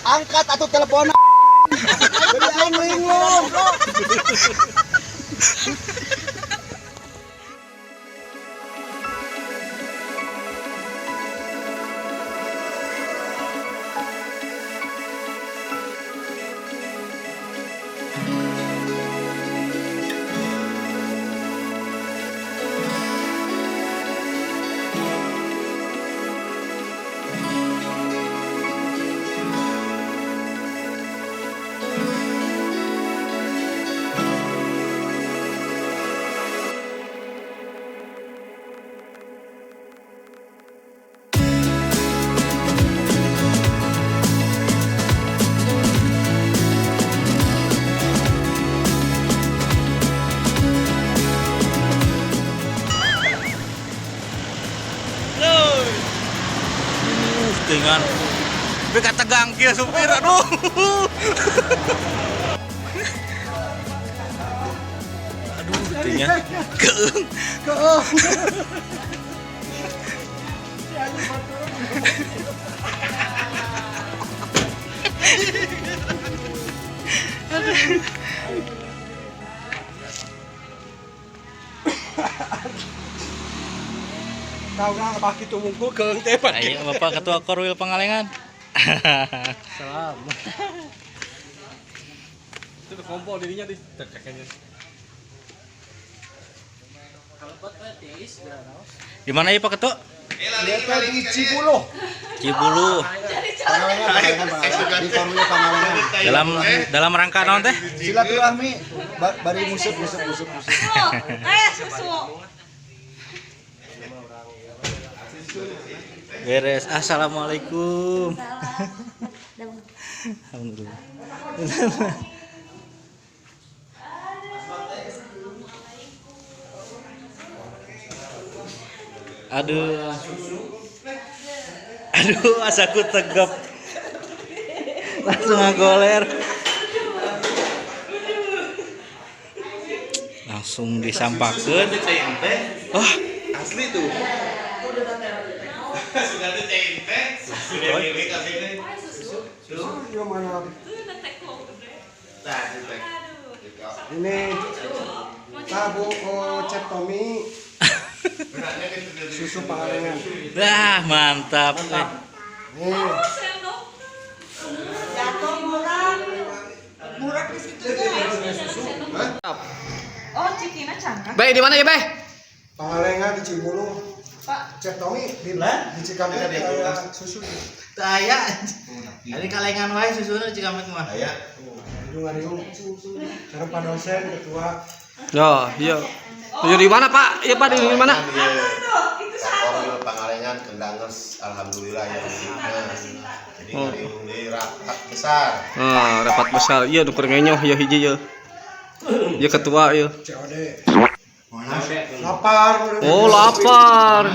Angkat atau telepon. Jadi aing linglung. Dengan tapi kata tegang kia supir, aduh. Aduh, tinggal keung. Keung. Tahu nggak apa gitu mungkul keung teh Pak. Ayo Bapak Ketua Korwil Pangalengan. Salam. Itu kompor dirinya di kayaknya. Di mana ya Pak Ketua? Dia di Cibuluh. Cibuluh. Pangalengan, Pangalengan, Pangalengan. Di Korwil Pangalengan. Dalam dalam rangka naon teh? Silaturahmi bari musuk musuk musuk musuk. Susu. Beres. Assalamualaikum. Alhamdulillah. Aduh. Aduh, asaku tegap. Langsung ngagoler. Langsung disampakeun. Wah, Asli tuh. Ini tabu Cep Tommy susu Pangalengan. Dah, mantap. Nih, Jatuh murah. Murah di situ ya. Oh, Cikina cangkang. Bay, di mana ya, Bay? Pangalengan di Cibuluh. Pak. Cep Tommy di Cikampek kayak susu. Taya. Ini kalengan wae susuna Cikampek mah. Aya. Hidung ngariung. Sareng Pak dosen ketua. Oh, iya. Iya di mana, Pak? Iya, Pak, di mana? Aduh, itu satu. Korwil Pangalengan Kendangers, alhamdulillah ya. Jadi ngariung di rapat besar. Ah, rapat besar. Iya, nu keur ngenyoh ya hiji ya. Iya ketua iya. COD. Lapar. Oh, lapar.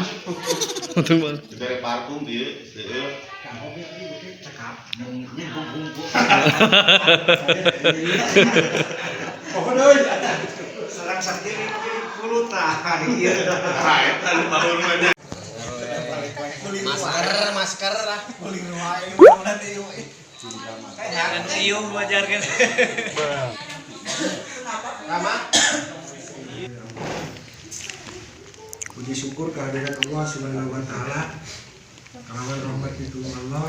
Dibere parfum ieu seueur. Oh, deui. Serang sakit kulut tah ieu. Nah, eta nu baur mah. Masker, masker lah. Anu ieu wajarkeun. Puji syukur kehadirat Allah Subhanahu wa taala. Kalawan rahmat itu Allah.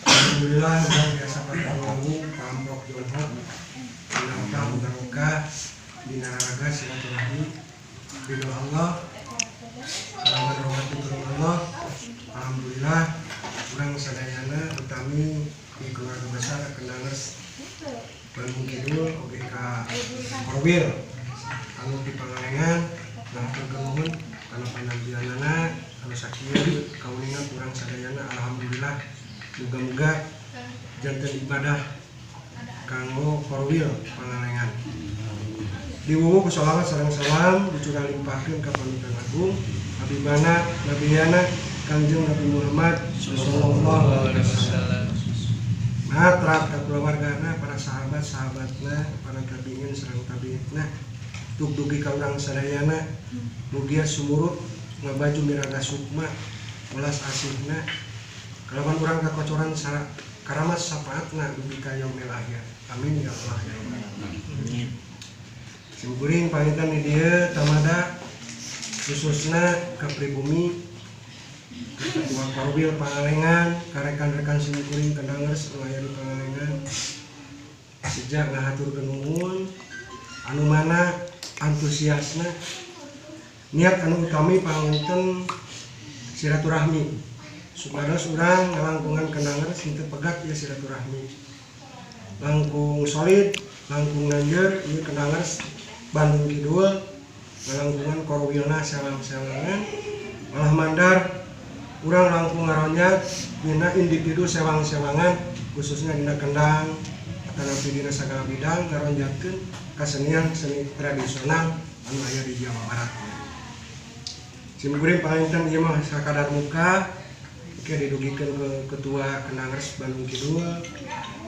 Alhamdulillah luar biasa pertolongan pamrok jonghok. Dinangka barokah dina raga silaturahmi ridho Allah. Kalawan rahmat itu Allah. Alhamdulillah urang sadayana utami di keluarga besar Kendangers Bandung Kidul oge ka Korwil anu di Pangalengan ngahaturkeun nuhun kana panampilanana anu sakieu kauningan urang sadayana alhamdulillah muga-muga janten ibadah kanggo Korwil Pangalengan diwuwu ku sholawat sareng salam dicurah limpahkeun ka panutan agung Habibana Nabiyana Kangjeng Nabi Muhammad sallallahu alaihi wasallam. Nah, terap ka kulawargana, para sahabat-sahabatna, para tabiin sareng tabiinna, tuk dugi ka urang sadayana, mugia sumurut ngabaju miraga sukma, ulas asihna, kalawan urang kakocoran karamat syafaatna dugi ka yaumil akhir. Amin ya Allah ya Rabbal alamin. Simkuring panginten di dieu tamada khususna ka pribumi Ketua Korwil Pangalengan, ka rekan-rekan simkuring Kendangers nu aya di Pangalengan. Sejak ngahaturkeun nuhun anu mana antusiasna niat anu utami panginten silaturahmi supados urang ngalangkungan Kendangers henteu pegat ieu silaturahmi langkung solid langkung nanjer ieu Kendangers Bandung Kidul ngalangkungan korwilna sewang-sewangan malah mandar urang langkung ngaronjat dina individu sewang-sewangan khususnya dina kendang atanapi dina sagala bidang ngaronjatkeun kasenian seni tradisional anu aya di Jawa Barat. Simkuring panginten ieu mah sakadar muka ke didugikeun ke Ketua Kendangers Bandung Kidul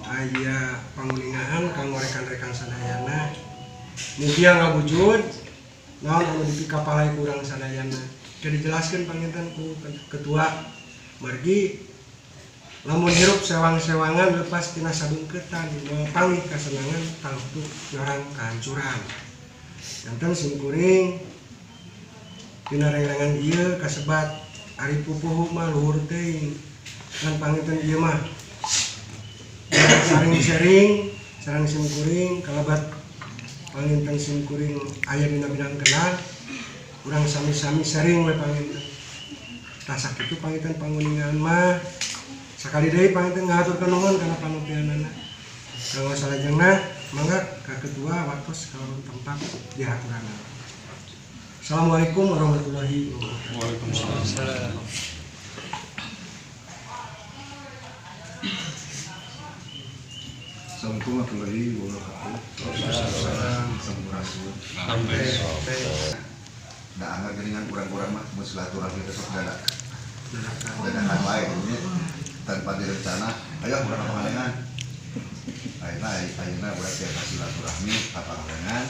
aya panguningaan kanggo rekan-rekan sadayana mugia ngawujud naon anu dipikapalai ku urang sadayana. Ke dijelaskeun panginten ku ketua margi lamun hirup sewang-sewangan lepas tina sadungkeutan moal panggih kasenangan tangtu nyorang kahancuran. Janten simkuring dina rengrengan ieu kasebat ari pupuhu mah luhur teuing ngan panginten ieu mah saring sharing sareng simkuring kalebat panginten simkuring aya dina bidang kendang urang sami-sami sharing we panginten. Tah sakitu panginten panguningan mah sakali deui panginten ngahaturkeun nuhun kana panupianana. Kanggo salajengna mangga ka ketua waktos kalebet tempat dihaturana. Assalamualaikum warahmatullahi wabarakatuh. Waalaikumsalam. Assalamualaikum warahmatullahi wabarakatuh. Sampurasun. Da anggar geuningan urang-urang mah mun silaturahmi teh sok dadak. Dadakan wae nya tanpa direncana. Ayo urang ka Pangalengan. Ayeuna ayeuna urang tiasa silaturahmi ka Pangalengan.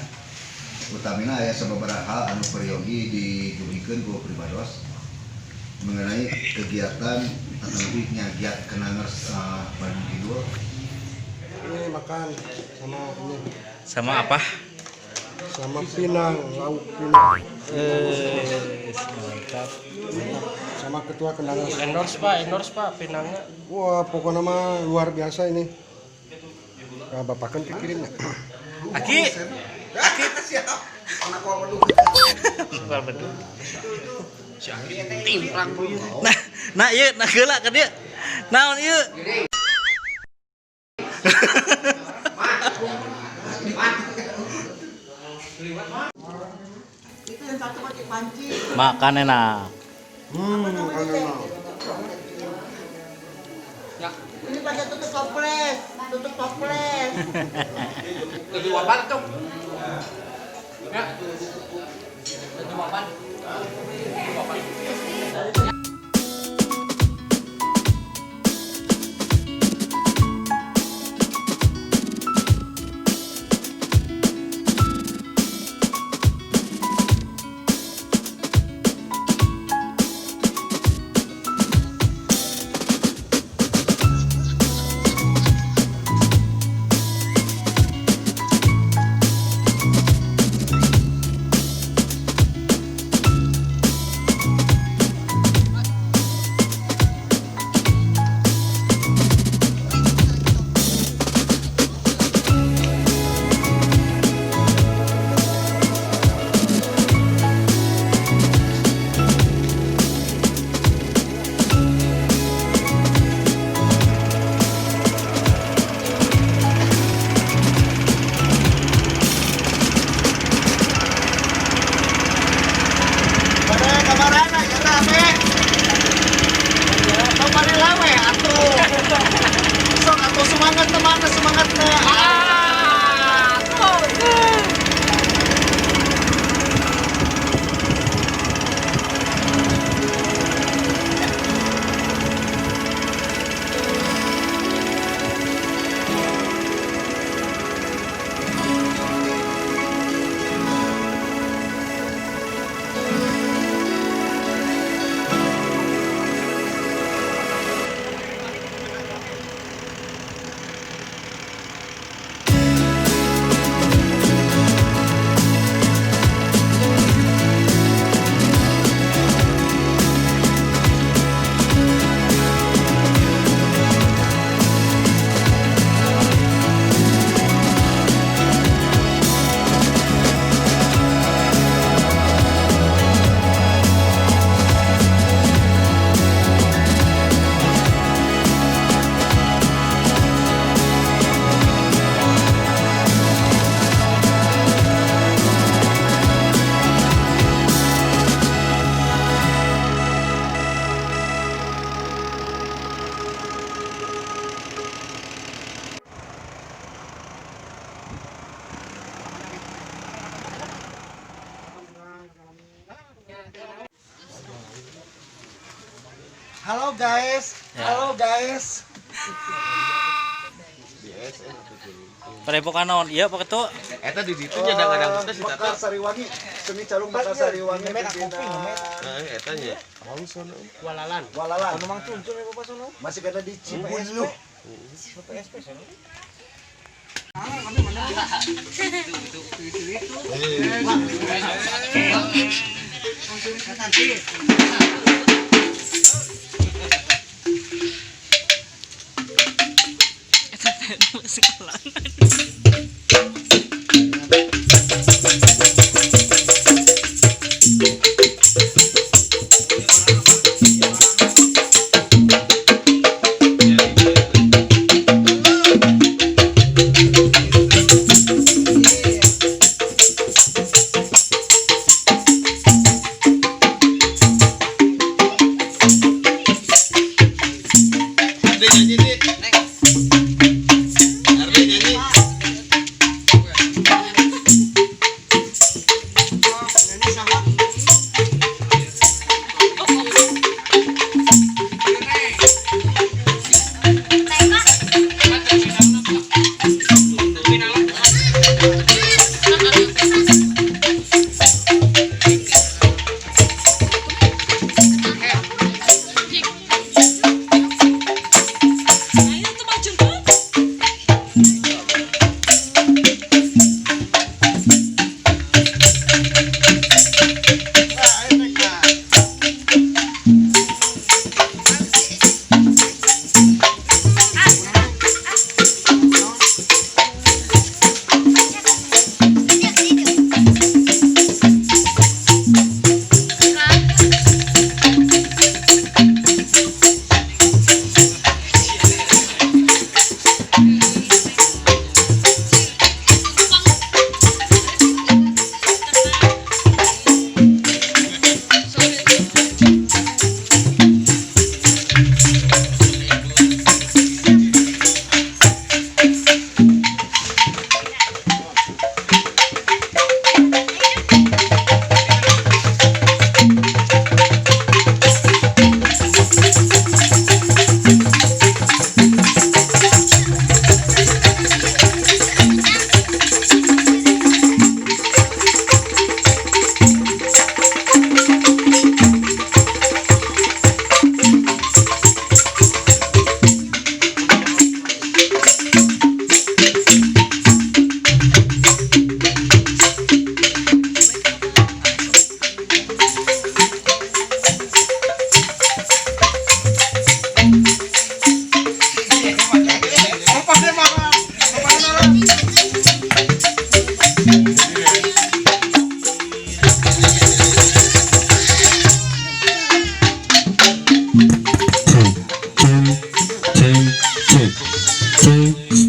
Utamina aya sababaraha hal anu peryogi didugikeun ku pribados mengenai kegiatan atau lebih nyagiat Kendangers Bandung Kidul. Ini makan sama ini. Sama apa? Sama pinang, lauk pinang. Mantap. Sama ketua Kendangers. Endorse Pak, pinangnya. Wah, pokoknya mah luar biasa ini. Nah, bapak kan kirimnya. Aki. Aki siap. Anak kol beduk. Kol beduk. Nah, nah ieu nah geula ka dieu. Naon ieu? Itu yang satu pakai panci. Makan enak. Makan enak. Ini pakai tutup toples, tutup toples. Lebih wapan tuh. Ya. Lebih wapan. Wapan. Halo guys. Halo guys. Padepokan naon? Iya Pak Ketua. Eta di ditu nya kadang-kadang teh si Tata. Mekar Sariwangi, seni calung Mekar Sariwangi pimpinan Heeh, eta nya. Walalan. Walalan. Anu Mang Cuncun ya Bapak sono. Masih kada di CPSP. PSP sono. Ardi nyanyi nih. Ardi nyanyi. Cek, cek, cek, cek.